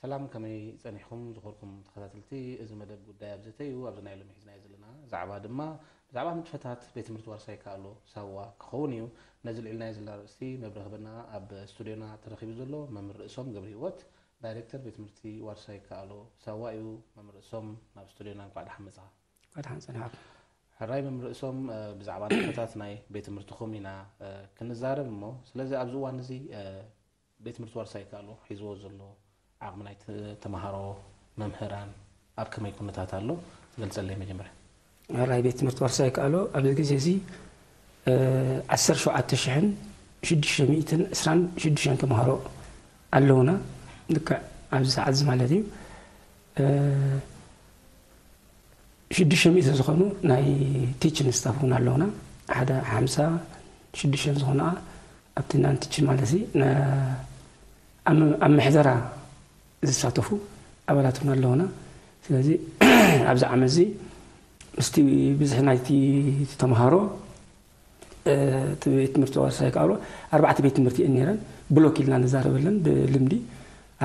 ሰላም፣ ከመይ ጸኒሕኩም ዝኸርኩም ተኸታተልቲ? እዚ መደብ ጉዳይ ኣብ ዘተ እዩ። ኣብዚ ናይ ሎሚ ሒዝናዮ ዘለና ዛዕባ ድማ ብዛዕባ ንጥፈታት ቤት ትምህርቲ ዋርሳይ ከኣሎ ሳዋ ክኸውን እዩ። ነዚ ልዒልናዮ ዘለና ኣርእስቲ መብርሂ ክህበና ኣብ ስቱድዮና ተረኺቡ ዘሎ መምህር ርእሶም ገብረሂወት፣ ዳይሬክተር ቤት ትምህርቲ ዋርሳይ ከኣሎ ሳዋ እዩ። መምህር ርእሶም፣ ናብ ስቱድዮና እንኳዕ ደሓን መጻኻ። እንኳዕ ደሓን ጸናሕኩም። ሕራይ መምህር ርእሶም፣ እ፣ ብዛዕባ ንጥፈታት ናይ ቤት ትምህርትኹም ኢና፣ እ፣ ክንዛረብ እሞ፣ ስለዚ ኣብዚ እዋን እዚ፣ እ፣ ቤት ትምህርቲ ዋርሳይ ከኣሎ ሒዝዎ ዘሎ ዓቕሚ ናይ ተ-፣ ተምሃሮ፣ መምህራን ኣብ ከመይ ኩነታት ኣሎ? ገልጸለይ መጀመርያ። ሕራይ ቤት ትምህርቲ ዋርሳይ ከኣሎ ኣብዚ ግዜ እዚ፣ እ፣ ዓሰርተ ሸውዓተ ሽሕን ሽዱሽተ ሚእትን ዕስራን ሽዱሽተን ተምሃሮ ኣለውና። ልክዕ ኣብዚ ሰዓት እዚ ማለት እዩ። እ፣ ሽዱሽተ ሚእቲ ዝኾኑ ናይ ቲችን ስታፍ እውን ኣለውና። ሓደ ሓምሳ ሽዱሽተ ዝኾኑ ኣብቲ ናን ቲችን ማለት እዚ ነ-፣ ኣብ፣ ኣብ ምሕደራ ዝሳተፉ ኣባላት እውን ኣለውና። ስለዚ ኣብዚ ዓመት እዚ ምስቲ ብዝሒ ናይቲ ተምሃሮ፣ እ፣ እቲ ቤት ትምህርቲ ዋርሳይ ከኣሎ ኣርባዕተ ቤት ትምህርቲ እየን ነይረን። ብሎክ ኢልና ንዛረበለን ብልምዲ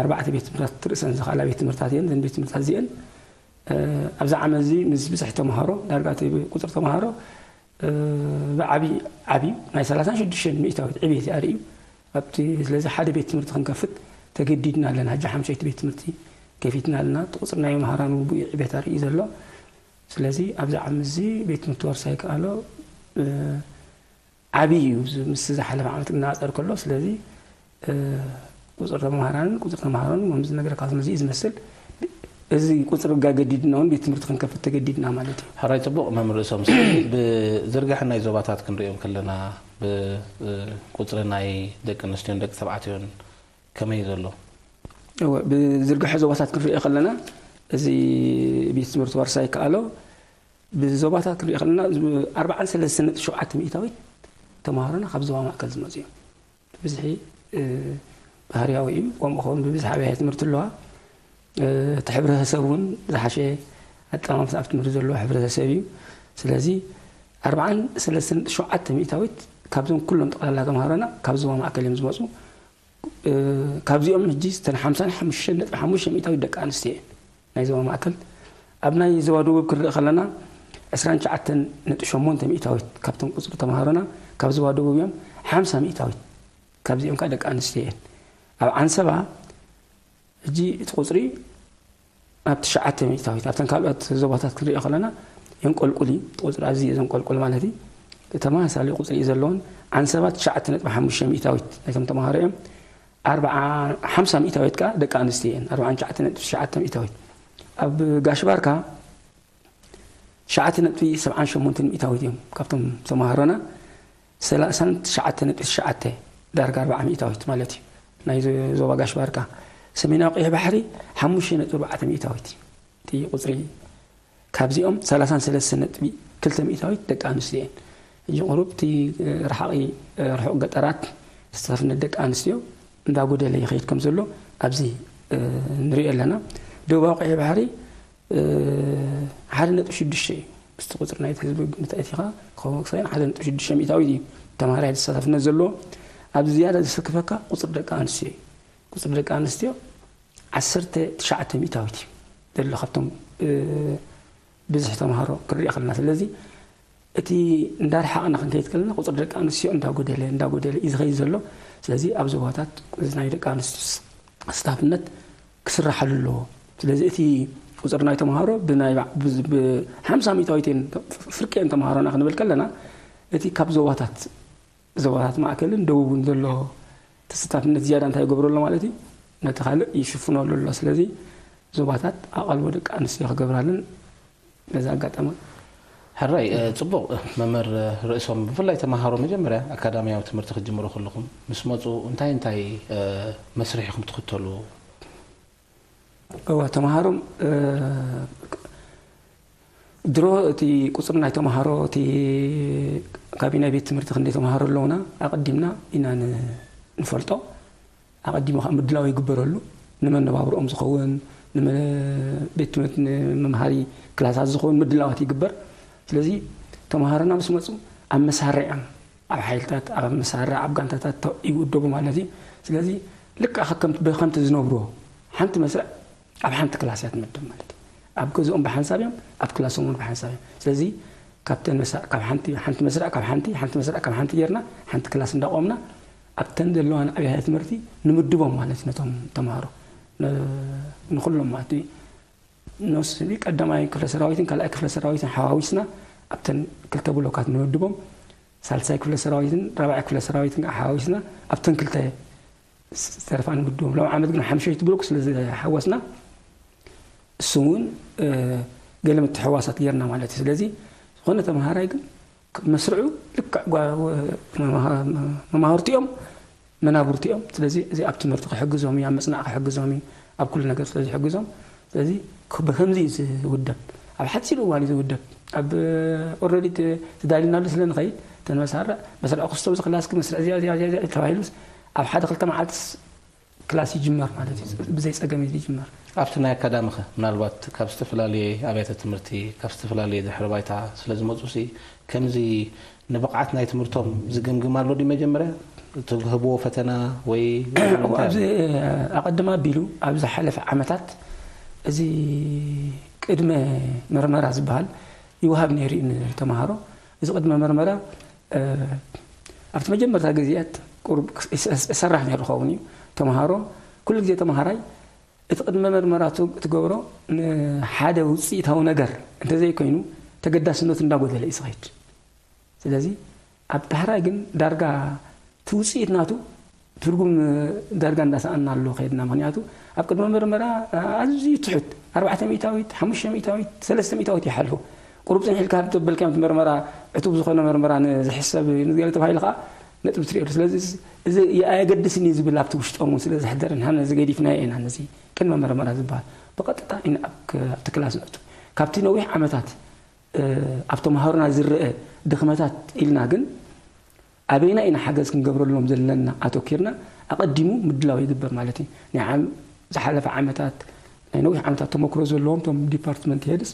ኣርባዕተ ቤት ትምህርታት ርእሰን ዝኸኣላ ቤት ትምህርታት እየን። እዘን ቤት ትምህርታት እዚአን፣ እ፣ ኣብዚ ዓመት እዚ ምስ ብዝሒ ተምሃሮ፣ ዳርጋ እቲ ቁፅሪ ተምሃሮ፣ እ፣ ብዓቢ፣ ዓቢ ናይ ሰላሳን ሽዱሽተን ሚእታዊት ዕቤት ኣርእዩ። ኣብቲ፣ ስለዚ ሓደ ቤት ትምህርቲ ክንከፍት ተገዲድና ኣለና። ሕጂ ሓምሸይቲ ቤት ትምህርቲ ከፊትና ኣለና። እቲ ቁፅሪ ናይ መምሃራን እውን ብኡ ዕቤት ኣርእዩ ዘሎ። ስለዚ ኣብዚ ዓመት እዚ ቤት ትምህርቲ ዋርሳይ ከኣሎ፣ እ፣ ዓቢ እዩ። እዚ ምስ ዝሓለፈ ዓመት ክነጻጸር ከሎ፣ ስለዚ፣ እ፣ ቁጽሪ ተምሃራንን ቁጽሪ ተምሃሮን ከምዚ ነገር ካብ ከምዚ እዩ ዝመስል። እዚ ቁጽሪ ጋ ገዲድና እውን ቤት ትምህርቲ ክንከፍት ተገዲድና ማለት እዩ። ሕራይ ጽቡቕ መምህር ርእሶም። ስለዚ ብዝርጋሐ ናይ ዞባታት ክንሪኦም ከለና፣ ብ-፣ እ፣ ቁጽሪ ናይ ደቂ ኣንስትዮን ደቂ ተባዕትዮን ከመይ ዘሎ? እወ፣ ብዝርግሐ ዞባታት ክንሪኦ ከለና፣ እዚ ቤት ትምህርቲ ዋርሳይ ከኣሎ ብዞባታት ክንሪኦ ከለና፣ ኣርባዓን ሰለስተን ነጥቢ ሸውዓተ ሚእታዊት ተምሃሮና ካብ ዞባ ማእከል ዝመጹ እዮም። ብዝሒ፣ እ፣ ባህርያዊ እዩ። ከምኡ ከውን ብብዝሒ ኣብያተ ትምህርቲ ኣለዋ። እ፣ እቲ ሕብረተሰብ እውን ዝሓሸ ኣጠማምታ ኣብ ትምህርቲ ዘለዎ ሕብረተሰብ እዩ። ስለዚ ኣርባዓን ሰለስተን ነጥቢ ሸውዓተ ሚእታዊት ካብዞም ኩሎም ጠቕላላ ተምሃሮና ካብ ዞባ ማእከል እዮም ዝመጹ። እ፣ ካብዚኦም ሕጂ እተን ሓምሳን ሓሙሽተን ነጥቢ ሓሙሽተ ሚእታዊት ደቂ ኣንስትዮ እየን። ናይ ዞባ ማእከል። ኣብ ናይ ዞባ ደቡብ ክንርኢ ከለና ዕስራን ትሽዓተን ነጥቢ ሸሞንተ ሚእታዊት ካብቶም ቁጽሪ ተምሃሮና ካብ ዞባ ደቡብ እዮም። ሓምሳ ሚእታዊት ካብዚኦም ከኣ ደቂ ኣንስትዮ እየን። ኣብ ዓንሰባ ሕጂ እቲ ቁጽሪ ኣብ ትሽዓተ ሚእታዊት፣ ኣብተን ካልኦት ዞባታት ክንሪኦ ከለና የንቆልቁል እዩ። እቲ ቁጽሪ ኣዝዩ እዩ ዘንቆልቁል ማለት እዩ። ተመሳሳሊ ቁጽሪ እዩ ዘለዎን። ዓንሰባ ትሽዓተ ነጥቢ ሓሙሽተ ሚእታዊት ናይቶም ተምሃሮ እዮም። ኣርብዓ፣ ሓምሳ ሚእታዊት ከኣ ደቂ ኣንስትዮ እየን። ኣርባዓን ትሽዓተ ነጥቢ ትሽዓተ ሚእታዊት። ኣብ ጋሽ ባርካ ትሽዓተ ነጥቢ ሰብዓን ሸሞንተን ሚእታዊት እዮም ካብቶም ተምሃሮና። ሰላሳን ትሽዓተ ነጥቢ ትሽዓተ፣ ዳርጋ ኣርብዓ ሚእታዊት ማለት እዩ። ናይ ዞ-፣ ዞባ ጋሽ ባርካ። ሰሜናዊ ቀይሕ ባሕሪ ሓሙሽተ ነጥቢ ኣርባዕተ ሚእታዊት እዩ እቲ ቁጽሪ። ካብዚኦም ሰላሳን ሰለስተን ነጥቢ ክልተ ሚእታዊት ደቂ ኣንስትዮ እየን። ሕጂ ቁሩብ እቲ፣ እ፣ ረሓቒ፣ እ፣ ርሑቕ ገጠራት ተሳታፍነት ደቂ ኣንስትዮ እንዳጎደለ ይኸይድ ከም ዘሎ ኣብዚ፣ እ፣ ንሪኦ ኣለና። ደቡባዊ ቀይሕ ባሕሪ፣ እ፣ ሓደ ነጥቢ ሽዱሽተ እዩ። ምስቲ ቁጽሪ ናይቲ ህዝቢ ግምት ኣእቲኻ ክኸውን ክሳይን ሓደ ነጥቢ ሽዱሽተ ሚእታዊት እዩ ተምሃራይ ተሳታፍነት ዘለዎ። ኣብዚ ዝያዳ ዘሰክፈካ ቁጽሪ ደቂ ኣንስትዮ እዩ። ቁጽሪ ደቂ ኣንስትዮ ዓሰርተ ትሽዓተ ሚእታዊት እዩ ዘሎ ካብቶም፣ እ፣ ብዝሒ ተምሃሮ ክንሪኦ ከለና። ስለዚ እቲ እንዳረሓቕና ክንከይድ ከለና ቁጽሪ ደቂ ኣንስትዮ እንዳጎደለ፣ እንዳጎደለ እዩ ዝኸይድ ዘሎ። ስለዚ ኣብ ዞባታት እዚ ናይ ደቂ ኣንስትዮ ስ-፣ ስታፍነት ክስራሓሉ ኣለዎ። ስለዚ እቲ ቁጽሪ ናይ ተምሃሮ ብናይ ባ-፣ ብ-፣ ብ-፣ ሓምሳ ሚእታዊት እየን፣ ፍርቂ እየን ተምሃሮና ክንብል ከለና፣ እቲ ካብ ዞባታት ዞባታት ማእከልን ደቡብን ዘሎ ተሳታፍነት ዝያዳ እንታይ ይገብሮ ኣሎ ማለት እዩ? ነቲ ካልእ ይሽፍኖ ኣሎ። ስለዚ ዞባታት ኣቓልቦ ደቂ ኣንስትዮ ክገብራለን ነዚ ኣጋጣሚ። ሕራይ፣ እ፣ ጽቡቕ፣ እ፣ መምህር፣ እ፣ ርእሶም፣ ብፍላይ ተምሃሮ መጀመርያ ኣካዳሚያዊ ትምህርቲ ክትጅምሩ ከለኹም ምስ መጹ እንታይ እንታይ፣ እ፣ መስርሕ ኢኹም ትኽተሉ? እወ፣ ተምሃሮ፣ እ፣ ድሮ እቲ ቁጽሪ ናይ ተምሃሮ፣ እቲ ካቢነ ቤት ትምህርቲ ክንደይ ተምሃሮ ኣለውና ኣቐዲምና ኢና ን-፣ ንፈልጦ። ኣቐዲሙ ከኣ ምድላው ይግበረሉ። ንመነባብሮኦም ዝኸውን፣ ንመ-፣ ቤት ትምህርቲ ንመምሃሪ ክላሳት ዝኸውን ምድላዋት ይግበር። ስለዚ ተምሃሮና ምስ መጹ ኣብ መሳርዕ እዮም፣ ኣብ ሓይልታት፣ ኣብ መሳርዕ፣ ኣብ ጋንታታት ተ-፣ ይውደቡ ማለት እዩ። ስለዚ ልክዕ ከከም-፣ ብከምቲ ዝነብርዎ ሓንቲ መስርዕ ኣብ ሓንቲ ክላስ እያ ትምደብ ማለት እዩ። ኣብ ገዝኦም ብሓንሳብ እዮም፣ ኣብ ክላሶም እውን ብሓንሳብ እዮም። ስለዚ ካብተን መሳ- ካብ ሓንቲ ሓንቲ መስርዕ ካብ ሓንቲ ሓንቲ መስርዕ ካብ ሓንቲ ጌርና ሓንቲ ክላስ እንዳቆምና ኣብተን ዘለዋ ኣብያተ ትምህርቲ ንምድቦም ማለት እዩ። ነቶም ተምሃሮ ን- ንኩሎም ማለት እዩ። ንወስኒ ቀዳማይ ክፍለ ሰራዊትን ካልኣይ ክፍለ ሰራዊትን ሓዋዊስና ኣብተን ክልተ ብሎካት ንምድቦም፣ ሳልሳይ ክፍለ ሰራዊትን ራብዓይ ክፍለ ሰራዊትን ከዓ ሓዋዊስና ኣብተን ክልተ ዝተረፋ ንምድቦም። ሎም ዓመት ግን ሓምሸይቲ ብሎክ ስለ ዝሓወስና እሱ እውን ገለ ምትሕዋሳት ጌርና ማለት እዩ። ስለዚ ዝኾነ ተምሃራይ ግን መስርዑ ልክዕ መማህርቲኦም መናብርቲኦም። ስለዚ እዚ ኣብ ትምህርቲ ክሕግዞም እዩ፣ ኣብ መፅናዕ ክሕግዞም እዩ፣ ኣብ ኩሉ ነገር ስለ ዝሕግዞም። ስለዚ ብከምዚ እዩ ዝውደብ፣ ኣብ ሓፂር እዋን እዩ ዝውደብ። ኣብ ኦረዲ ተዳሊናሉ ስለ ንኸይድ ተንመሳርዕ መስርዕ ክስቶ ብዚ ክላስኪ መስርዕ እዚኣ እዚኣ እዚኣ ተባሂሉስ ኣብ ሓደ ክልተ መዓልትስ ክላስ ይጅመር ማለት እዩ፣ ብዘይ ጸገም እዩ ዝጅመር። ኣብቲ ናይ ኣካዳሚ ኸ? ምናልባት ካብ ዝተፈላለየ ኣብያተ ትምህርቲ፣ ካብ ዝተፈላለየ ድሕሪ ባይታ ስለ ዝመጹ ሲ፣ ከምዚ ንብቕዓት ናይ ትምህርቶም ዝግምግም ኣሎ ድዩ መጀመርያ? ትህብዎ ፈተና ወይ እንታይ ኣብዚ ኣሎ? ኣቐድም ኣቢሉ ኣብ ዝሓለፈ ዓመታት እዚ ቅድመ መርመራ ዝበሃል ይወሃብ ነይሩ እዩ ንተምሃሮ። እዚ ቅድመ መርመራ ኣብቲ መጀመርታ ግዜያት ቁሩብ እሰርሕ ነይሩ ክኸውን እዩ። ተምሃሮ ኩሉ ግዜ ተምሃራይ እቲ ቅድመ መርመራ ትገብሮ ንሓደ ውፅኢታዊ ነገር እንተዘይኮይኑ ተገዳስነቱ እንዳጎደለ እዩ ዝኸይድ። ስለዚ ኣብ ዳሕራይ ግን ዳርጋ እቲ ውፅኢት ናቱ ትርጉም ዳርጋ እንዳሰኣና ኣሎ ከይድና። ምክንያቱ ኣብ ቅድመ መርመራ ኣዝዩ ትሑት ኣርባዕተ ሚእታዊት፣ ሓሙሽተ ሚእታዊት፣ ሰለስተ ሚእታዊት ይሓልፉ። ቁሩብ ፅንሕ ኢልካ ተበልካዮም እቲ መርመራ ዕቱብ ዝኾነ መርመራ ንዝሕሰብ ንገለ ተባሂሉ ከዓ ነጥቢ ትርእየሉ። ስለዚ እዚ ኣየገድስን እዩ ዝብል ኣብቲ ውሽጦም እውን ስለ ዘሕደረ ንሕና ነዚ ገዲፍናዮ ኢና። ነዚ ቅድመ መርመራ ዝበሃል ብቐጥታ ኢና ኣብ ክ- ኣብቲ ክላስ ነእቱ። ካብቲ ነዊሕ ዓመታት ኣብ ተምሃሮና ዝረአ ድኽመታት ኢልና ግን ኣበይና ኢና ሓገዝ ክንገብረሎም ዘለና ኣተኪርና ኣቐዲሙ ምድላው ይግበር ማለት እዩ። ናይ ዓም- ዝሓለፈ ዓመታት ናይ ነዊሕ ዓመታት ተመክሮ ዘለዎም ቶም ዲፓርትመንት ሄድስ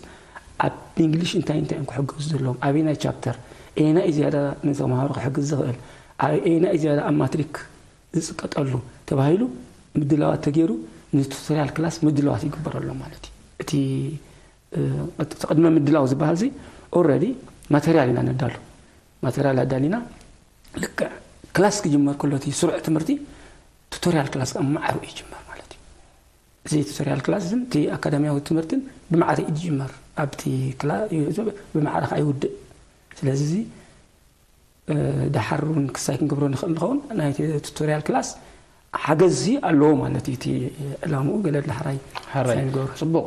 ኣብ እንግሊሽ እንታይ እንታይ እዮም ክሕገዙ ዘለዎም፣ ኣበይናይ ቻፕተር፣ ኣየናይ እዩ ዝያዳ ንተምሃሮ ክሕግዝ ዝኽእል፣ ኣበይናይ እዩ ዝያዳ ኣብ ማትሪክ ዝፅቀጠሉ ተባሂሉ ምድላዋት ተገይሩ ንቱቶሪያል ክላስ ምድላዋት ይግበረሎም ማለት እዩ። እቲ እቲ ቅድመ ምድላው ዝበሃል ዚ ኦረዲ ማተርያል ኢና ነዳሉ። ማተርያል ኣዳሊና ልክዕ ክላስ ክጅመር ከሎ እቲ ስሩዕ ትምህርቲ ቱቶሪያል ክላስ ከዓ ማዕሩ ይጅመር ማለት እዩ። እዚ ቱቶሪያል ክላስ ዝን እቲ ኣካዳሚያዊ ትምህርትን ብማዕረ እዩ ዝጅመር። ኣብቲ ክላ- ብማዕረ ከዓ ይውድእ። ስለዚ እዚ ደሓር እውን ክሳይ ክንገብሮ ንኽእል ንኸውን ናይ ቱቶሪያል ክላስ ሓገዝ ኣለዎ ማለት እዩ። እቲ ዕላምኡ ገለ ዳሕራይ ሓራይ ሳይንገብሮ። ፅቡቕ።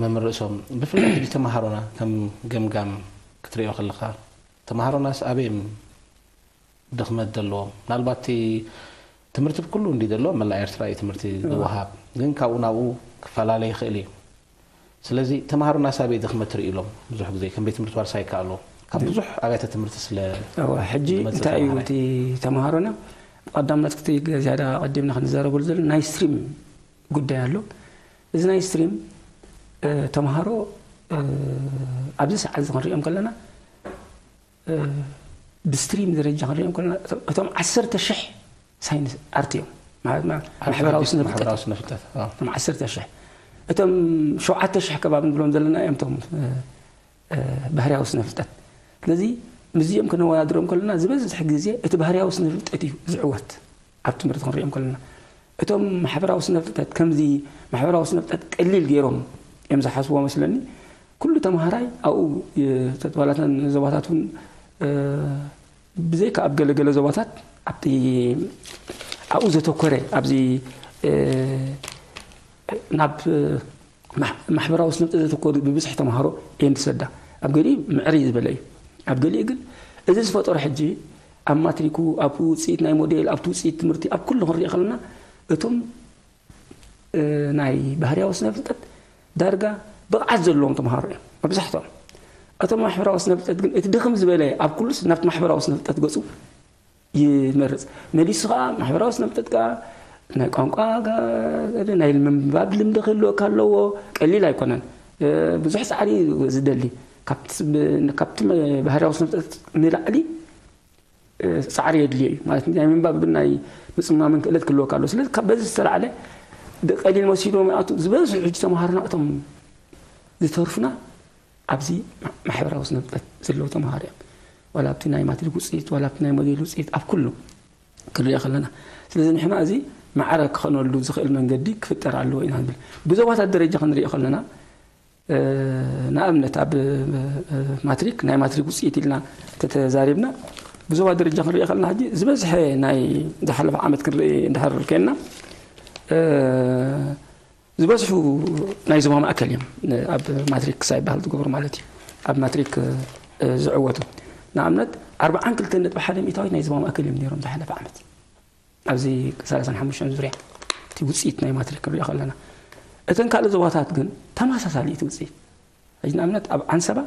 መምህር ርእሶም ብፍላይ ሕጂ ተምሃሮና ከም ገምጋም ክትሪኦ ከለኻ ተምሃሮናስ ኣበይም ድኽመት ዘለዎም? ምናልባት እቲ ትምህርቲ ብኩሉ እንዲ ዘሎ መላእ ኤርትራ እዩ ትምህርቲ ዝወሃብ፣ ግን ካብኡ ናብኡ ክፈላለ ይኽእል እዩ። ስለዚ ተምሃሮና ሳበይ ድኽመት ርኢሎም ብዙሕ ግዜ ከም ቤት ትምህርቲ ዋርሳይ ይከኣሎ ካብ ብዙሕ ኣብያተ ትምህርቲ ስለ እወ፣ ሕጂ እንታይ እዩ እቲ ተምሃሮና ብቐዳምነት ክቲ ዝያዳ ቀዲምና ክንዛረበሉ ዘሎ ናይ ስትሪም ጉዳይ ኣሎ። እዚ ናይ ስትሪም ተምሃሮ ኣብዚ ሰዓት እዚ ክንሪኦም ከለና ብስትሪም ደረጃ ክንሪኦም ከለና እቶም ዓሰርተ ሽሕ ሳይንስ ኣርት እዮም። ማሕበራዊ ስነ ፍልጠት። እቶም ዓሰርተ ሽሕ እቶም ሸውዓተ ሽሕ ከባቢ ንብሎም ዘለና እዮም እቶም ባህርያዊ ስነ ፍልጠት። ስለዚ ምስዚኦም ክነወዳድሮም ከለና ዝበዝሕ ግዜ እቲ ባህርያዊ ስነ ፍልጠት እዩ ዝዕወት። ኣብ ትምህርቲ ክንሪኦም ከለና እቶም ማሕበራዊ ስነ ፍልጠት ከምዚ ማሕበራዊ ስነ ፍልጠት ቀሊል ገይሮም እዮም ዝሓስብዎ መስለኒ። ኩሉ ተምሃራይ ኣብኡ ተባላተን ዞባታት እውን ብዘይካ ኣብ ገለገለ ዞባታት ኣብቲ ኣብኡ ዘተኮረ ኣብዚ ናብ ማሕበራዊ ስነ ፍልጠት ዘተኮሩ ብብዝሒ ተምሃሮ እየን ዝሰዳ። ኣብ ገሊኡ ምዕርይ ዝበለ እዩ። ኣብ ገሊኡ ግን እዚ ዝፈጠሮ ሕጂ ኣብ ማትሪኩ፣ ኣብ ውፅኢት ናይ ሞዴል፣ ኣብቲ ውፅኢት ትምህርቲ፣ ኣብ ኩሉ ክንሪኢ ከለና እቶም ናይ ባህርያዊ ስነ ፍልጠት ዳርጋ ብቕዓት ዘለዎም ተምሃሮ እዮም መብዛሕትኦም። እቶም ማሕበራዊ ስነ ፍልጠት ግን እቲ ድኽም ዝበለ ኣብ ኩሉስ ናብቲ ማሕበራዊ ስነ ፍልጠት ገፁ ይመርፅ። መሊሱ ከዓ ማሕበራዊ ስነ ፍልጠት ከዓ ናይ ቋንቋ ናይ ምንባብ ልምዲ ክህልወካ ኣለዎ። ቀሊል ኣይኮነን። ብዙሕ ፃዕሪ ዝደሊ ካብቲ ባህርያዊ ስነ ፍልጠት ንላዕሊ ፃዕሪ የድልዮ እዩ ማለት ናይ ምንባብ ናይ ምፅማምን ክእለት ክህልወካ ኣለዎ። ስለዚ ካብ በዚ ዝተላዕለ ቀሊል መሲሎም ይኣቱ። ዝበዝሑ ሕጂ ተምሃሮና እቶም ዝተርፉና ኣብዚ ማሕበራዊ ስነ ፍልጠት ዘለዉ ተምሃሮ እዮም። ዋላ ኣብቲ ናይ ማትሪክ ውፅኢት፣ ዋላ ኣብቲ ናይ ሞዴል ውፅኢት፣ ኣብ ኩሉ ክንሪኦ ከለና፣ ስለዚ ንሕና እዚ ማዕረ ክኾነሉ ዝኽእል መንገዲ ክፍጠር ኣለዎ ኢና ንብል። ብዞባታት ደረጃ ክንሪኦ ከለና፣ ንኣብነት ኣብ ማትሪክ፣ ናይ ማትሪክ ውፅኢት ኢልና ተተዛሪብና፣ ብዞባ ደረጃ ክንሪኦ ከለና፣ ሕጂ ዝበዝሐ ናይ ዝሓለፈ ዓመት ክንርኢ እንድሕር ኮይንና፣ ዝበዝሑ ናይ ዞባ ማእከል እዮም። ኣብ ማትሪክ ክሳይ ይበሃል ዝገብሩ ማለት እዩ። ኣብ ማትሪክ ዝዕወቱ፣ ንኣብነት ኣርብዓን ክልተን ነጥቢ ሓደ ሚእታዊት ናይ ዞባ ማእከል እዮም ነይሮም ዝሓለፈ ዓመት። ኣብዚ ሰላሳን ሓሙሽተን ዙርያ እቲ ውፅኢት ናይ ማትሪክ ክንሪኦ ከለና፣ እተን ካልእ ዞባታት ግን ተመሳሳሊ እቲ ውፅኢት። ሕጂ ንኣብነት ኣብ ዓንሰባ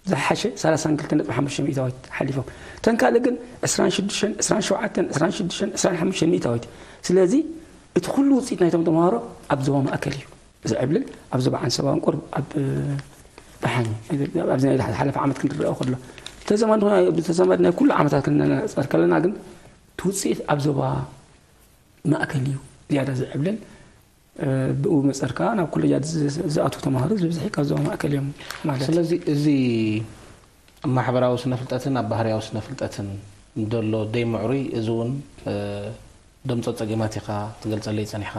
ዝሓሸ ሰላሳን ክልተን ነጥቢ ሓሙሽተ ሚእታዊት ሓሊፎም፣ እተን ካልእ ግን ዕስራን ሽዱሽተን፣ ዕስራን ሸውዓተን፣ ዕስራን ሽዱሽተን፣ ዕስራን ሓሙሽተን ሚእታዊት። ስለዚ እቲ ኩሉ ውፅኢት ናይቶም ተምሃሮ ኣብ ዞባ ማእከል እዩ ዝዕብልል። ኣብ ዞባ ዓንሰባን ቁሩብ ኣብ ደሓን ኣብዚ ናይ ሓለፈ ዓመት ክንረኦ ከሎ፣ ተዘማድ ተዘማድ ናይ ኩሉ ዓመታት ክንነፃፀር ከለና ግን እቲ ውፅኢት ኣብ ዞባ ማእከል እዩ ዝያዳ ዝዕብልል። ብኡ መፀር ከዓ ናብ ኮለጃት ዝኣትዉ ተምሃሮ ዝበዝሐ ካብ ዞባ ማእከል እዮም ማለት። ስለዚ እዚ ኣብ ማሕበራዊ ስነ ፍልጠትን ኣብ ባህርያዊ ስነ ፍልጠትን ደሎ ደይ ምዕሩይ እዚ እውን ደምፆ ፀገማት ኢኻ ትገልፀለይ ፀኒሕካ።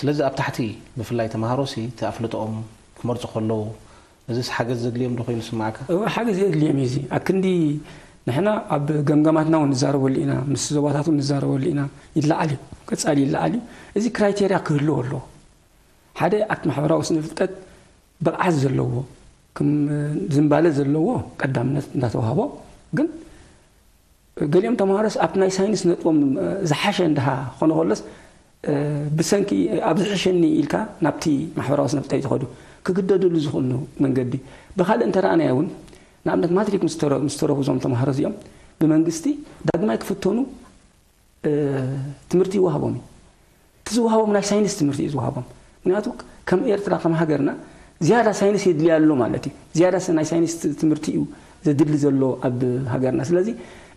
ስለዚ ኣብ ታሕቲ ብፍላይ ተምሃሮሲ እቲ ኣፍልጦኦም ክመርፁ ከለዉ እዚስ ሓገዝ ዘድልዮም ዶ ኮይኑ ይስምዓካ? እወ ሓገዝ የድልዮም እዩ። እዚ ኣክንዲ ንሕና ኣብ ገምገማትና እውን ንዛረበሉ ኢና፣ ምስ ዞባታት እውን ንዛረበሉ ኢና። ይለዓል እዩ፣ ቀፃሊ ይለዓል እዩ። እዚ ክራይቴርያ ክህልዎ ኣለዎ። ሓደ ኣብቲ ማሕበራዊ ስነ ፍልጠት ብቕዓት ዘለዎ ዝንባለ ዘለዎ ቀዳምነት እንዳተዋህቦ፣ ግን ገሊኦም ተምሃሮስ ኣብቲ ናይ ሳይንስ ነጥቦም ዝሓሸ እንዳሃ ኾነ ከሎስ ብሰንኪ ኣብ ዝሕሸኒ ኢልካ ናብቲ ማሕበራዊ ስነ ፍልጠት ትኸዱ ክግደድሉ ዝኽእሉ መንገዲ። ብኻልእ እንተረኣናዮ እውን ንኣብነት ማትሪክ ምስ ተረፉ እዞም ተምሃሮ እዚኦም ብመንግስቲ ዳግማይ ክፍተኑ ትምህርቲ ይወሃቦም እዩ። እቲ ዝወሃቦም ናይ ሳይንስ ትምህርቲ እዩ ዝወሃቦም። ምክንያቱ ከም ኤርትራ ከም ሃገርና ዝያዳ ሳይንስ የድልያ ኣሎ ማለት እዩ። ዝያዳ ናይ ሳይንስ ትምህርቲ እዩ ዘድሊ ዘሎ ኣብ ሃገርና። ስለዚ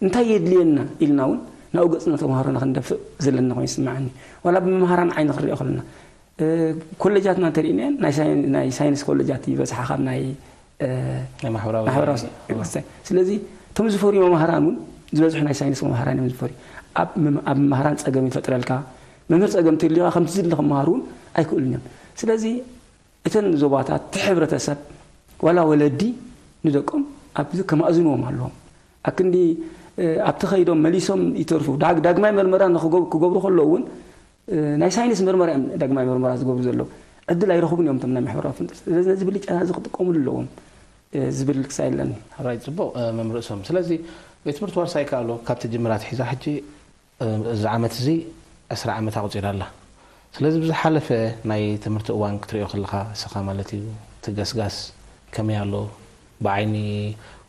እንታይ የድልየና ኢልና እውን ናብኡ ገፅና ተምሃሮና ክንደፍእ ዘለና ኮይኑ ይስምዓኒ። ዋላ ብመምሃራን ዓይኒ ክንሪኦ ከለና ኮለጃትና እንተሪእናየን ናይ ሳይንስ ኮለጃት ይበዝሓ ካብ ናይ ማሕበራዊ። ስለዚ እቶም ዝፈርዩ መምሃራን እውን ዝበዝሑ ናይ ሳይንስ መምሃራን እዮም ዝፈርዩ። ኣብ መምሃራን ፀገም ይፈጥረልካ። መምህር ፀገም ትልካ ከምቲ ዝድለ ክመሃሩ እውን ኣይክእሉን እዮም። ስለዚ እተን ዞባታት እቲ ሕብረተሰብ ዋላ ወለዲ ንደቆም ኣብዚ ከማእዝንዎም ኣለዎም። ኣክንዲ ኣብቲ ከይዶም መሊሶም ይተርፉ ዳግማይ መርመራ ክገብሩ ከለዉ እውን ናይ ሳይንስ መርመራ እዮም ዳግማይ መርመራ ዝገብሩ ዘለዉ። ዕድል ኣይረኽቡን እዮም እቶም ናይ ማሕበራዊ ፍልጠት። ስለዚ ነዚ ብልጫ እዚ ክጥቀሙሉ ኣለዎም ዝብል ክሳይ ኣለኒ። ሕራይ ፅቡቕ መምህር ርእሶም። ስለዚ ቤት ትምህርቲ ዋርሳይ ከኣሎ ካብ ትጅምር ኣትሒዛ ሕጂ እዚ ዓመት እዚ ዕስራ ዓመት ኣቑፂራ ኣላ። ስለዚ ብዝሓለፈ ናይ ትምህርቲ እዋን ክትሪኦ ከለኻ እስኻ ማለት እዩ እቲ ገስጋስ ከመይ ኣሎ? ብዓይኒ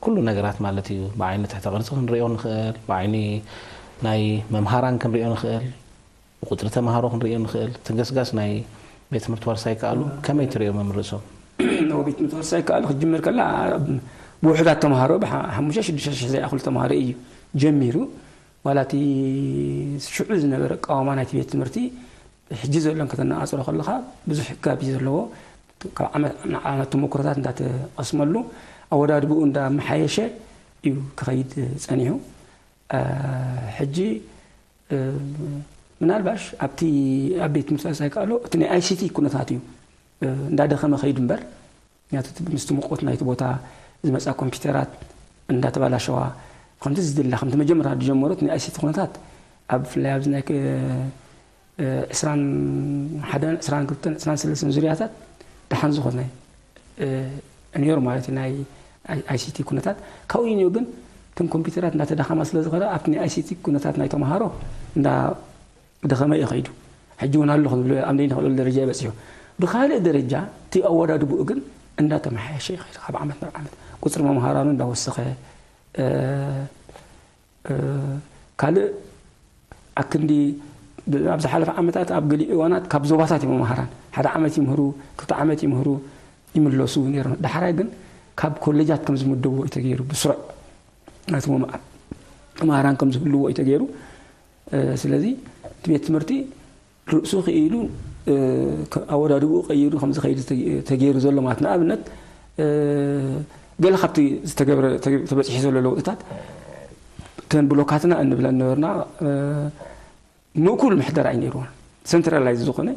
ኩሉ ነገራት ማለት እዩ። ብዓይኒ ትሕተ ቅርፂ ክንሪኦ ንኽእል፣ ብዓይኒ ናይ መምሃራን ክንሪኦ ንኽእል፣ ብቁፅሪ ተምሃሮ ክንሪኦ ንኽእል። እቲ ገስጋስ ናይ ቤት ትምህርቲ ዋርሳይ ከኣሉ ከመይ ትሪኦ መምህር ርእሶም? ቤት ትምህርቲ ዋርሳይ ከኣሉ ክትጅምር ከላ ብውሑዳት ተምሃሮ ብሓሙሽተ ሽዱሽተ ሽሕ ዘይኣኽሉ ተምሃሮ እዩ ጀሚሩ። ዋላ እቲ ሽዑ ዝነበረ ኣቃውማ ናይቲ ቤት ትምህርቲ ሕጂ ዘሎን ከተነፃፅሮ ከለኻ ብዙሕ ጋብ እዩ ዘለዎ። ካብ ዓመት ናብ ዓመት ተመኩሮታት እንዳተቐስመሉ ኣወዳድብኡ እንዳመሓየሸ እዩ ክኸይድ ፀኒሑ። ሕጂ ምናልባሽ ኣብቲ ኣብ ቤት ትምህርቲ ሳይካሎ እቲ ናይ ኣይሲቲ ኩነታት እዩ እንዳደኸመ ከይዱ እምበር ምክንያቱ ምስቲ ሙቐት ናይቲ ቦታ ዝመፃ ኮምፒውተራት እንዳተባላሸዋ ከምቲ ዝድላ ከምቲ መጀመርያ ዝጀመሩት ናይ ኣይሲቲ ኩነታት ኣብ ብፍላይ ኣብዚ ናይ ዕስራን ሓደን ዕስራን ክልተን ዕስራን ሰለስተን ዙርያታት ደሓን ዝኾነ ነይሩ ማለት እዩ ናይ ኣይሲቲ ኩነታት። ካብኡ እዩ ግን እተን ኮምፒውተራት እንዳተዳኸማ ስለ ዝኸዳ ኣብቲ ናይ ኣይሲቲ ኩነታት ናይ ተምሃሮ እንዳ ደኸመ እዩ ከይዱ። ሕጂ እውን ኣሎ ክንብሎ ኣብ ነይ ንኽእለሉ ደረጃ ይበፅሑ። ብካልእ ደረጃ እቲ ኣወዳድብኡ ግን እንዳተመሓየሸ ይኸይድ ካብ ዓመት ናብ ዓመት ቁፅሪ መምሃራኑ እንዳወሰኸ ካልእ ኣክንዲ ኣብ ዝሓለፈ ዓመታት ኣብ ገሊኡ እዋናት ካብ ዞባታት እዮም መምሃራን ሓደ ዓመት ይምህሩ ክልተ ዓመት ይምህሩ ይምለሱ ነይሮም። ዳሕራይ ግን ካብ ኮሌጃት ከም ዝምደብዎ እዩ ተገይሩ ብስሩዕ ናቲ መምሃራን ከም ዝህልዎ እዩ ተገይሩ። ስለዚ እቲ ቤት ትምህርቲ ርእሱ ክኢሉ ኣወዳድኡ ቀይሩ ከም ዝኸይድ ተገይሩ ዘሎ ማለት ንኣብነት ገለ ካብቲ ዝተገብረ ተበፅሒ ዘሎ ለውጥታት እተን ብሎካትና እንብለን ነበርና ምእኩል ምሕደራ እዩ ነይርዎ ሰንትራላይዝ ዝኾነ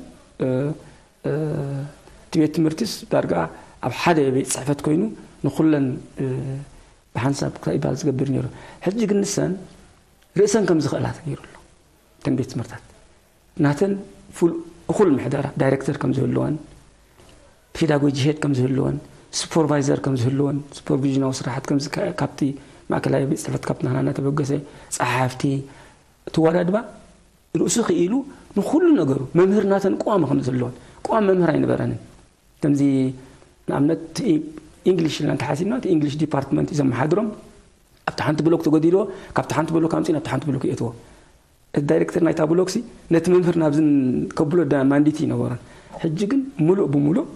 እቲ ቤት ትምህርቲስ ዳርጋ ኣብ ሓደ ቤት ፅሕፈት ኮይኑ ንኩለን ብሓንሳብ ክታይ ይበሃል ዝገብር ነይሩ ሕጂ ግን ንሰን ርእሰን ከም ዝኽእላ ተገይሩ ኣሎ እተን ቤት ትምህርታት ናተን እኹል ምሕደራ ዳይሬክተር ከም ዝህልወን ፔዳጎጂ ሄድ ከም ዝህልወን ሱፐርቫይዘር ከም ዝህልወን ሱፐርቪዥናዊ ስራሓት ከም ካብቲ ማእከላይ ቤት ፅሕፈት ካብቲ ናህና እናተበገሰ ፀሓፍቲ እቲ ዋዳድባ ርእሱ ክኢሉ ንኩሉ ነገሩ መምህር ናተን ቋሚ ከም ዝህልወን ቋሚ መምህር ኣይነበረንን ከምዚ ንኣብነት ኢንግሊሽ ኢልና እንተሓሲብና እቲ ኢንግሊሽ ዲፓርትመንት እዩ ዘመሓድሮም ኣብቲ ሓንቲ ብሎክ ተጎዲልዎ ካብቲ ሓንቲ ብሎክ ኣምፅእ ናብቲ ሓንቲ ብሎክ የእትዎ እቲ ዳይሬክተር ናይታ ብሎክሲ ነቲ መምህር ናብዝን ከብሎ ማንዲቲ ይነበሮን ሕጂ ግን ሙሉእ ብሙሉእ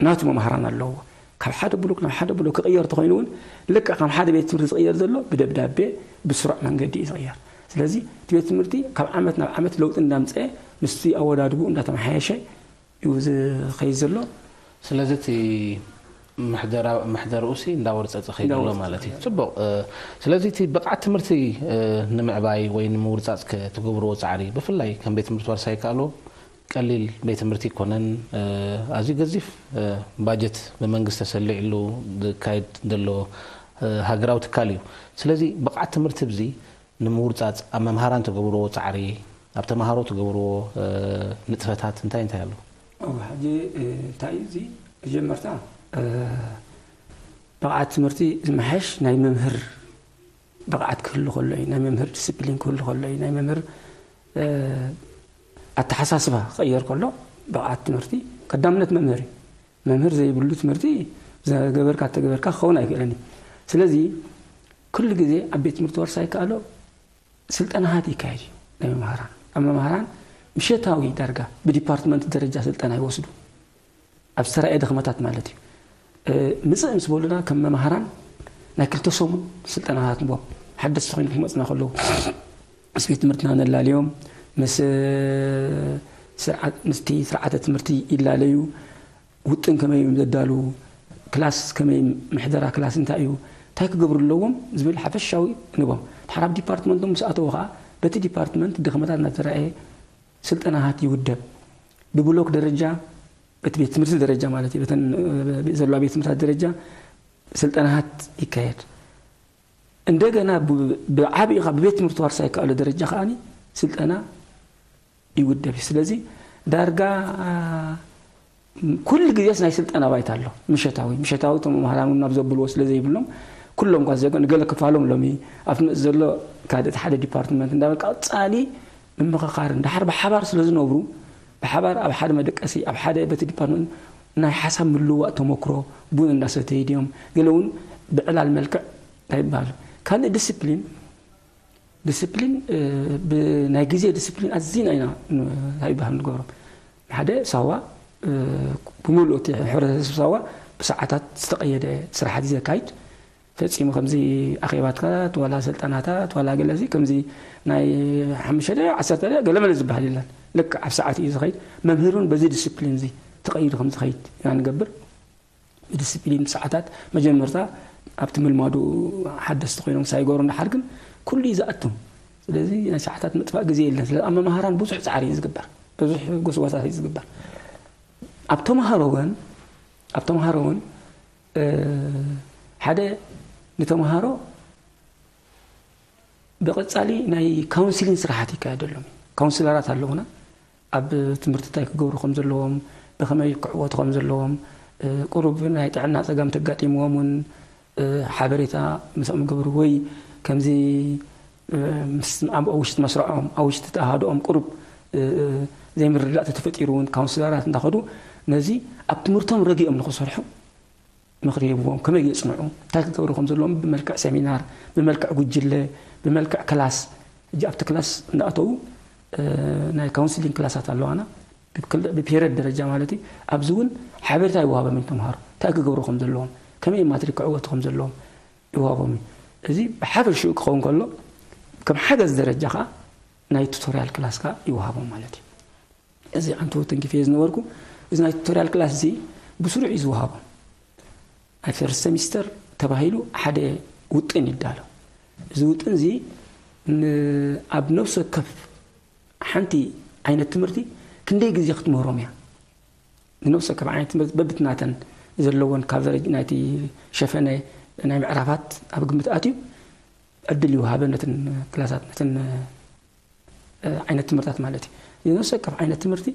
ናቱ መምሃራን ኣለዎ ካብ ሓደ ብሎክ ናብ ሓደ ብሎክ ክቕየር ተኮይኑ እውን ልክዕ ከም ሓደ ቤት ትምህርቲ ዝቕየር ዘሎ ብደብዳቤ ብስሩዕ መንገዲ እዩ ዝቕየር ስለዚ እቲ ቤት ትምህርቲ ካብ ዓመት ናብ ዓመት ለውጢ እንዳምፀአ ምስቲ ኣወዳድቡ እንዳተመሓየሸ እዩ ዝኸይድ ዘሎ ስለዚ እቲ ምሕደርኡ ሲ እንዳወርፀፀ ከይድ ኣሎ ማለት እዩ ፅቡቅ ስለዚ እቲ ብቕዓት ትምህርቲ ንምዕባይ ወይ ንምውርፃፅ ክትገብርዎ ፃዕሪ ብፍላይ ከም ቤት ትምህርቲ ዋርሳይ ይከኣልዎ ቀሊል ቤት ትምህርቲ ይኮነን ኣዝዩ ገዚፍ ባጀት ብመንግስቲ ተሰሊዕሉ ዝካየድ ዘሎ ሃገራዊ ትካል እዩ ስለዚ ብቕዓት ትምህርቲ ብዚ ንምውርፃፅ ኣብ መምሃራን ትገብርዎ ፃዕሪ ኣብ ተምሃሮ ትገብርዎ ንጥፈታት እንታይ እንታይ ኣሎ ሕጂ እንታይ እዩ እዚ መጀመርታ ብቕዓት ትምህርቲ ዝመሓሽ ናይ መምህር ብቕዓት ክህሉ ከሎ እዩ ናይ መምህር ዲስፕሊን ክህሉ ከሎ እዩ ናይ መምህር ኣተሓሳስባ ክቕየር ከሎ ብቕዓት ትምህርቲ ቀዳምነት መምህር እዩ መምህር ዘይብሉ ትምህርቲ ዘገበርካ ተገበርካ ክኸውን ኣይክእልን እዩ ስለዚ ኩሉ ግዜ ኣብ ቤት ትምህርቲ ወርሳ ይከኣሎ ስልጠናሃት ይካየድ እዩ ናይ መምሃራን ኣብ መምሃራን ምሸታዊ ዳርጋ ብዲፓርትመንት ደረጃ ስልጠና ይወስዱ ኣብ ዝተራእየ ድኽመታት ማለት እዩ ምፅእ ምስ በሉና ከም መምሃራን ናይ ክልተ ሰሙን ስልጠናታት ንቦም ሓደስቲ ኮይኑ ክመፅና ከለዉ ምስ ቤት ትምህርትና ነላልዮም ምስ ምስቲ ስርዓተ ትምህርቲ ይላለዩ ውጥን ከመይ እዮም ዘዳልዉ ክላስ ከመይ ምሕደራ ክላስ እንታይ እዩ እንታይ ክገብሩ ኣለዎም ዝብል ሓፈሻዊ ንቦም ድሓር ኣብ ዲፓርትመንቶም ምስ ኣተዉ ከዓ በቲ ዲፓርትመንት ድኽመታት እናተረኣየ ስልጠናታት ይውደብ ብብሎክ ደረጃ በቲ ቤት ትምህርቲ ደረጃ ማለት እዩ በተን ዘለዋ ቤት ትምህርታት ደረጃ ስልጠናታት ይካየድ እንደገና ብዓብኢኻ ብቤት ትምህርቲ ዋርሳ ይከኣሉ ደረጃ ከዓኒ ስልጠና ይውደብ እዩ ስለዚ ዳርጋ ኩሉ ግዜስ ናይ ስልጠና ባይታ ኣሎ ምሸታዊ ምሸታዊ እቶም መምሃራን ናብ ዘብልዎ ስለ ዘይብሎም ኩሎም ኳ ዘገ ንገለ ክፋሎም ሎሚ ኣብቲ መፅ ዘሎ ካደ ሓደ ዲፓርትመንት እንዳበል ቀፃሊ ምምኽኻር እንዳሓር ብሓባር ስለ ዝነብሩ ብሓባር ኣብ ሓደ መደቀሲ ኣብ ሓደ በቲ ዲፓርትመንት ናይ ሓሳብ ምልዋጥ ተመክሮ ቡን እንዳሰተዩ ድዮም ገለ እውን ብዕላል መልክዕ ኣይበሃሉ ካልእ ዲስፕሊን ዲስፕሊን ብናይ ግዜ ዲስፕሊን ኣዝና ኢና እንታይ ይበሃል ንገብሮም ሓደ ሳዋ ብምሉእ እቲ ሕብረተሰብ ሳዋ ብሰዓታት ዝተቀየደ ስራሕቲ ዘካይድ ፈፂሙ ከምዚ ኣኼባትካት ዋላ ስልጠናታት ዋላ ገለዚ ከምዚ ናይ ሓሙሽተ ዓሰርተ ገለመለ ዝበሃል የለን ልክዕ ኣብ ሰዓት እዩ ዝኸይድ መምህር እውን በዚ ዲስፕሊን እዚ ተቐይሩ ከም ዝኸይድ ኢና ንገብር ብዲስፕሊን ሰዓታት መጀመርታ ኣብቲ ምልማዱ ሓደስቲ ኮይኖም ሳይገሩ እንዳሓር ግን ኩሉ እዩ ዝኣቱ ስለዚ ናይ ሰዓታት ምጥፋእ ግዜ የለን ስለ ኣብ መምሃራን ብዙሕ ፃዕሪ እዩ ዝግበር ብዙሕ ጎስጓሳት እዩ ዝግበር ኣብ ተምሃሮ ግን ኣብ ተምሃሮ እውን ሓደ ንተምሃሮ ብቐፃሊ ናይ ካውንስሊን ስራሓት ይካየደሎም እዩ ካውንስለራት ኣለውና ኣብ ትምህርቲ እንታይ ክገብሩ ከም ዘለዎም ብኸመይ ክዕወቱ ከም ዘለዎም ቁሩብ ናይ ጥዕና ፀገም ተጋጢምዎም እውን ሓበሬታ ምስኦም ይገብሩ ወይ ከምዚ ኣብ ውሽጢ መስርዖም ኣብ ውሽጢ ተኣሃዶኦም ቁሩብ ዘይምርዳእ ተተፈጢሩ እውን ካውንስለራት እንዳኸዱ ነዚ ኣብ ትምህርቶም ረጊኦም ንክሰርሑ ምኽሪ ሂብዎም ከመይ የፅንዑ እንታይ ክገብሩ ከም ዘለዎም ብመልክዕ ሴሚናር ብመልክዕ ጉጅለ ብመልክዕ ክላስ ሕጂ ኣብቲ ክላስ እንዳኣተዉ ናይ ካውንስሊንግ ክላሳት ኣለዋና ብፔረድ ደረጃ ማለት እዩ ኣብዚ እውን ሓበሬታ ይወሃቦም እዩ ተምሃሮ እንታይ ክገብሩ ከም ዘለዎም ከመይ ማትሪክ ክዕወቱ ከም ዘለዎም ይወሃቦም እዩ እዚ ብሓፈሽኡ ክኸውን ከሎ ከም ሓገዝ ደረጃ ከዓ ናይ ቱቶሪያል ክላስ ከዓ ይወሃቦም ማለት እዩ እዚ ዓንተቦ ተንኪፈ ዝነበርኩ። እዚ ናይ ቱቶርያል ክላስ እዚ ብስሩዕ እዩ ዝወሃቦ። ኣብ ፈርስት ሰሚስተር ተባሂሉ ሓደ ውጥን ይዳሎ። እዚ ውጥን እዚ ን- ኣብ ነፍሲ ወከፍ ሓንቲ ዓይነት ትምህርቲ ክንደይ ግዜ ክትምህሮም እያ። ንነፍሲ ወከፍ ዓይነት ትምህርቲ በብትናተን ዘለዎን ካቨሬጅ ናይቲ ሸፈነ ናይ ምዕራፋት ኣብ ግምት ኣትዩ ዕድል ይወሃበ ነትን ክላሳት ነትን ዓይነት ትምህርታት ማለት እዩ። ንነፍሲ ወከፍ ዓይነት ትምህርቲ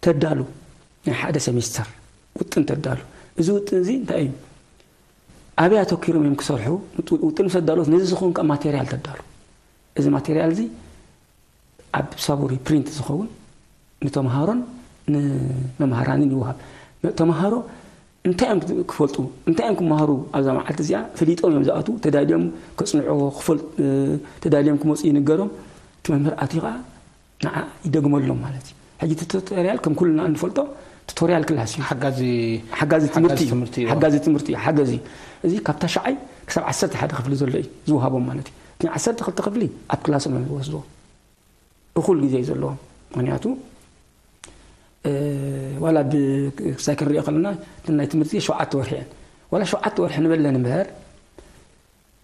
ተዳሉ ናይ ሓደ ሰሚስተር ውጥን ተዳሉ። እዚ ውጥን እዚ እንታይ እዩ? ኣበይ ኣተኪሮም እዮም ክሰርሑ? ውጥን ምስ ኣዳለዎት ነዚ ዝኸውን ከኣ ማቴርያል ተዳሉ። እዚ ማቴርያል እዚ ኣብ ሳቡሪ ፕሪንት ዝኸውን ንተምሃሮን ንመምሃራንን ይወሃብ። ተምሃሮ እንታይ እዮም ክፈልጡ እንታይ እዮም ክመሃሩ ኣብዛ መዓልቲ እዚኣ ፈሊጦም እዮም ዝኣትዉ። ተዳልዮም ከፅንዕዎ ክፈል ተዳልዮም ክመፁ ይንገሮም። እቲ መምህር ኣትዩ ከዓ ንዓ ይደግመሎም ማለት እዩ። ሕጂ እቲ ቱቶርያል ከም ኩልና እንፈልጦ ቱቶርያል ክላስ እዩ። ሓጋዚ ሓጋዚ ትምህርቲ እዩ። ትምህርቲ እዩ። ሓጋዚ ትምህርቲ እዩ። ሓገዚ እዚ ካብ ታሽዓይ ክሳብ ዓሰርተ ሓደ ክፍሊ ዘሎ እዩ ዝወሃቦም ማለት እዩ። እቲ ዓሰርተ ክልተ ክፍሊ ኣብ ክላሶም እዮም ዝወስድዎ። እኹል ግዜ እዩ ዘለዎም። ምክንያቱ ዋላ ክሳይ ክንሪኦ ከለና ናይ ትምህርቲ ሸውዓተ ወርሒ እየን። ዋላ ሸውዓተ ወርሒ ንበለን እምበር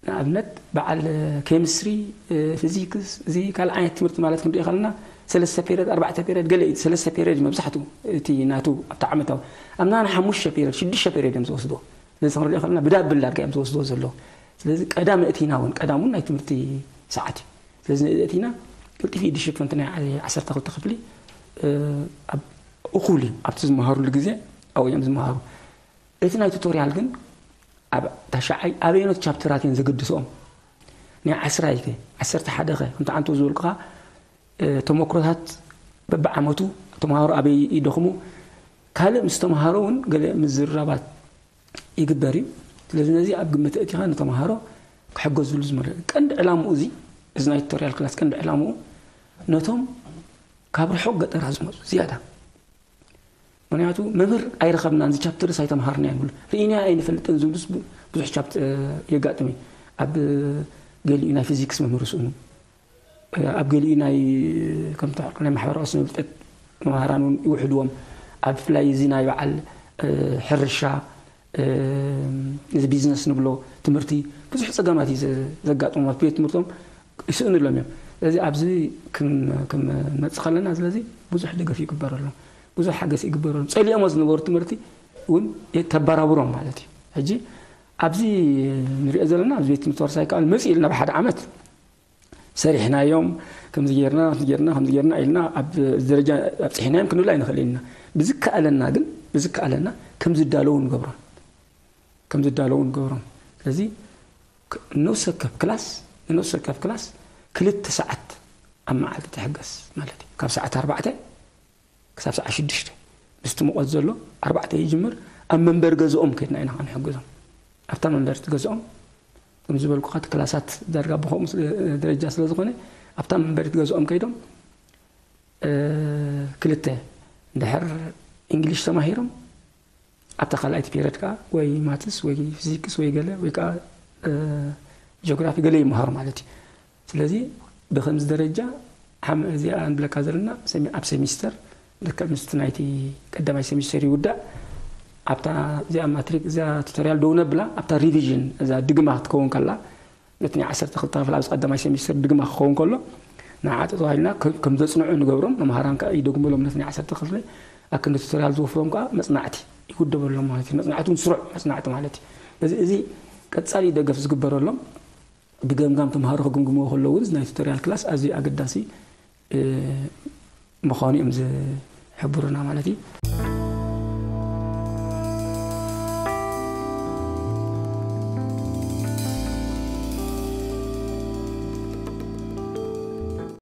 ንኣብነት በዓል ኬሚስትሪ፣ ፊዚክስ እዚ ካልእ ዓይነት ትምህርቲ ማለት ክንሪኦ ከለና ሰለስተ ፔሪድ ኣርባዕተ ፔሪድ ገለ እዩ። ሰለስተ ፔሪድ መብዛሕትኡ እቲ ናቱ ኣብቲ ዓመታዊ ኣብ ናና ሓሙሽተ ፔሪድ ሽዱሽተ ፔሪድ እዮም ዝወስድዎ። ስለዚ ክንሪኦ ከለና ብዳብል ዳርጋ እዮም ዝወስድዎ ዘለዉ። ስለዚ ቀዳም እቲና እውን ቀዳም እውን ናይ ትምህርቲ ሰዓት እዩ። ስለዚ እቲና ቅልጥፍ እዩ ድሽፍንቲ ናይ ዓሰርተ ክልተ ክፍሊ እኩል እዩ ኣብቲ ዝመሃሩሉ ግዜ ኣብኡ እዮም ዝመሃሩ። እቲ ናይ ቱቶርያል ግን ኣብ ታሽዓይ ኣበየኖት ቻፕተራት እየን ዘገድስኦም ናይ ዓስራይ ከ ዓሰርተ ሓደ ከ ከምቲ ዓንቶ ዝበልኩኻ ተመክሮታት በብዓመቱ ተምሃሮ ኣበይ ይደኽሙ ካልእ ምስ ተምሃሮ እውን ገለ ምዝርራባት ይግበር እዩ። ስለዚ ነዚ ኣብ ግምት እቲኻ ንተምሃሮ ክሕገዙሉ ዝመረ ቀንዲ ዕላምኡ እዚ እዚ ናይ ቱቶርያል ክላስ ቀንዲ ዕላምኡ ነቶም ካብ ርሑቕ ገጠራት ዝመፁ ዝያዳ ምክንያቱ መምህር ኣይረኸብናን እዚ ቻፕተርስ ኣይተምሃርና ይብሉ ርኢና ኣይንፈልጥን ዝብሉስ ብዙሕ ቻፕተር የጋጥም እዩ። ኣብ ገሊኡ ናይ ፊዚክስ መምህር ስእኑ ኣብ ገሊኡ ናይ ከምቲ ናይ ማሕበራዊ ስነ ፍልጠት መምሃራን እውን ይውሕድዎም ኣብ ብፍላይ እዚ ናይ በዓል ሕርሻ እዚ ቢዝነስ ንብሎ ትምህርቲ ብዙሕ ፀገማት እዩ ዘጋጥሞም ኣብ ቤት ትምህርቶም ይስእኑሎም እዮም። ስለዚ ኣብዚ ክንመፅእ ከለና ስለዚ ብዙሕ ደገፍ ይግበረሎም ብዙሕ ሓገዝ ይግበረሎም ፀሊኦሞ ዝነበሩ ትምህርቲ እውን ተበራብሮም ማለት እዩ። ሕጂ ኣብዚ ንሪኦ ዘለና ኣብዚ ቤት ትምህርቲ ወርሳይ ከዓ መፅእ ኢልና ብሓደ ዓመት ሰሪሕናዮም ከምዚ ጌርና ከምዚ ጌርና ከምዚ ጌርና ኢልና ኣብ ደረጃ ኣብፅሒናዮም ክንብል ኣይንኽእል ኢና። ብዝከኣለና ግን ብዝከኣለና ከም ዝዳለዉ ንገብሮም ከም ዝዳለዉ ንገብሮም። ስለዚ ንነፍሲ ወከፍ ክላስ ንነፍሲ ወከፍ ክላስ ክልተ ሰዓት ኣብ መዓልቲ ትሕገዝ ማለት እዩ። ካብ ሰዓት ኣርባዕተ ክሳብ ሰዓት ሽዱሽተ ምስቲ ሙቐት ዘሎ ኣርባዕተ ይጅምር ኣብ መንበሪ ገዝኦም ከድና ኢና ክንሕግዞም ኣብታ መንበርቲ ገዝኦም ከም ዝበልኩኻ እቲ ክላሳት ዳርጋ ብኸምኡ ደረጃ ስለ ዝኾነ ኣብታ መንበሪት ገዝኦም ከይዶም ክልተ እንድሕር እንግሊሽ ተማሂሮም ኣብታ ካልኣይቲ ፔሪድ ከዓ ወይ ማትስ ወይ ፊዚክስ ወይ ገለ ወይ ከዓ ጂኦግራፊ ገለ ይመሃሩ ማለት እዩ። ስለዚ ብከምዚ ደረጃ ሓም እዚኣ ንብለካ ዘለና ኣብ ሴሚስተር ልክዕ ምስቲ ናይቲ ቀዳማይ ሴሚስተር ይውዳእ ኣብታ እዚኣ ማትሪክ እዚኣ ቱቶርያል ደው ነብላ ኣብታ ሪቪዥን እዛ ድግማ ክትከውን ከላ ነቲ ናይ ዓሰርተ ክልተ ክፍል ኣብዚ ቀዳማይ ሴሚስተር ድግማ ክኸውን ከሎ ንዓጥ ተባሂልና ከም ዘጽንዑ ንገብሮም መምሃራን ከዓ ይደግመሎም ነቲ ናይ ዓሰርተ ክፍሊ ኣክንዲ ቱቶርያል ዝወፍሮም ከዓ መጽናዕቲ ይውደበሎም ማለት እዩ። መጽናዕቲ እውን ስሩዕ መጽናዕቲ ማለት እዩ። እዚ እዚ ቀጻሊ ደገፍ ዝግበረሎም ብገምጋም ተምሃሮ ክግምግምዎ ከለዉ እውን ናይ ቱቶርያል ክላስ ኣዝዩ ኣገዳሲ ምዃኑ እዮም ዝሕብሩና ማለት እዩ።